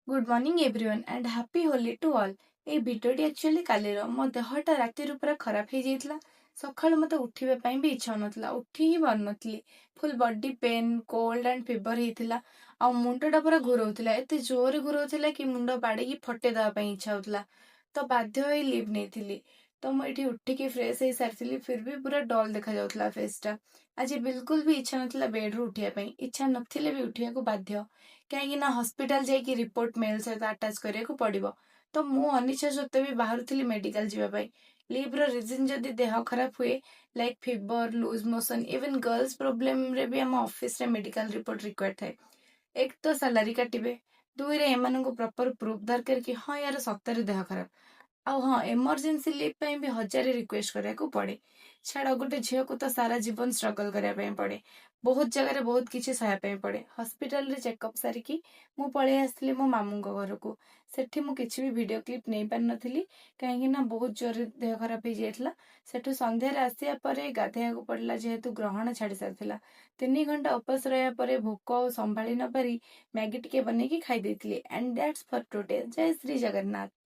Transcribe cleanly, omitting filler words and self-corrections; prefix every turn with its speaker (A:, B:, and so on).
A: Good morning everyone and happy Holi to all। ଏଇ ଭିଡ଼ିଓଟି actually କାଲିର। ମୋ ଦେହଟା ରାତିରୁ ପୁରା ଖରାପ ହେଇଯାଇଥିଲା। ସକାଳୁ ମୋତେ ଉଠିବା ପାଇଁ ବି ଇଚ୍ଛା ହେଉନଥିଲା, ଉଠି ହିଁ ପାରୁନଥିଲି। Full body pain, cold and fever ହେଇଥିଲା ଆଉ ମୁଣ୍ଡଟା ପୁରା ଘୁରଉଥିଲା। ଏତେ ଜୋରରେ ଘୁରଉଥିଲା କି ମୁଣ୍ଡ ବାଡ଼େଇକି ଫଟେଇ ଦେବା ପାଇଁ ଇଚ୍ଛା ହେଉଥିଲା। ତ ବାଧ୍ୟ ହୋଇ ଲିଭ୍ ନେଇଥିଲି। ତ ମୁଁ ଏଇଠି ଉଠିକି ଫ୍ରେଶ୍ ହେଇସାରିଥିଲି, ଫିର୍ ବି ପୁରା ଡଲ୍ ଦେଖାଯାଉଥିଲା ଫେସ୍ଟା। ଆଜି ବିଲକୁଲ ବି ଇଚ୍ଛା ନଥିଲା ବେଡ୍ରୁ ଉଠିବା ପାଇଁ। ଇଚ୍ଛା ନଥିଲେ ବି ଉଠିବାକୁ ବାଧ୍ୟ, କାହିଁକି ନା ହସ୍ପିଟାଲ ଯାଇକି ରିପୋର୍ଟ ମେଲ୍ ସହିତ ଆଟାଚ୍ କରିବାକୁ ପଡ଼ିବ। ତ ମୁଁ ଅନିଚ୍ଛା ସତ୍ତ୍ୱେ ବି ବାହାରୁଥିଲି ମେଡିକାଲ ଯିବା ପାଇଁ। ଲିଭ୍ର ରିଜନ୍ ଯଦି ଦେହ ଖରାପ ହୁଏ, like fever, loose motion, even girls ପ୍ରୋବ୍ଲେମରେ ବି ଆମ ଅଫିସରେ ମେଡିକାଲ ରିପୋର୍ଟ ରିକ୍ୱାୟାର୍ଡ ଥାଏ। ଏକ ତ ସାଲାରୀ କାଟିବେ, ଦୁଇରେ ଏମାନଙ୍କୁ ପ୍ରପର ପ୍ରୁଫ୍ ଦରକାର କି ହଁ, ୟାର ସତରେ ଦେହ ଖରାପ। ଆଉ ହଁ, ଏମର୍ଜେନ୍ସି ଲିଭ୍ ପାଇଁ ବି ହଜାରେ ରିକ୍ୱେଷ୍ଟ କରିବାକୁ ପଡ଼େ। ଛାଡ଼, ଗୋଟେ ଝିଅକୁ ତ ସାରା ଜୀବନ ଷ୍ଟ୍ରଗଲ କରିବା ପାଇଁ ପଡ଼େ। ବହୁତ ଜାଗାରେ ବହୁତ କିଛି ସହିବା ପାଇଁ ପଡ଼େ। ହସ୍ପିଟାଲରେ ଚେକଅପ୍ ସାରିକି ମୁଁ ପଳେଇ ଆସିଥିଲି ମୋ ମାମୁଁଙ୍କ ଘରକୁ। ସେଠି ମୁଁ କିଛି ବି ଭିଡ଼ିଓ କ୍ଲିପ୍ ନେଇପାରିନଥିଲି, କାହିଁକି ନା ବହୁତ ଜୋରରେ ଦେହ ଖରାପ ହେଇଯାଇଥିଲା। ସେଠୁ ସନ୍ଧ୍ୟାରେ ଆସିବା ପରେ ଗାଧେଇବାକୁ ପଡ଼ିଲା, ଯେହେତୁ ଗ୍ରହଣ ଛାଡ଼ି ସାରିଥିଲା। 3 ଘଣ୍ଟା ଉପାସ ରହିବା ପରେ ଭୋକ ଆଉ ସମ୍ଭାଳି ନ ପାରି ମ୍ୟାଗି ଟିକେ ବନେଇକି ଖାଇ ଦେଇଥିଲି। And that's for today। Jay Shri Jagannath.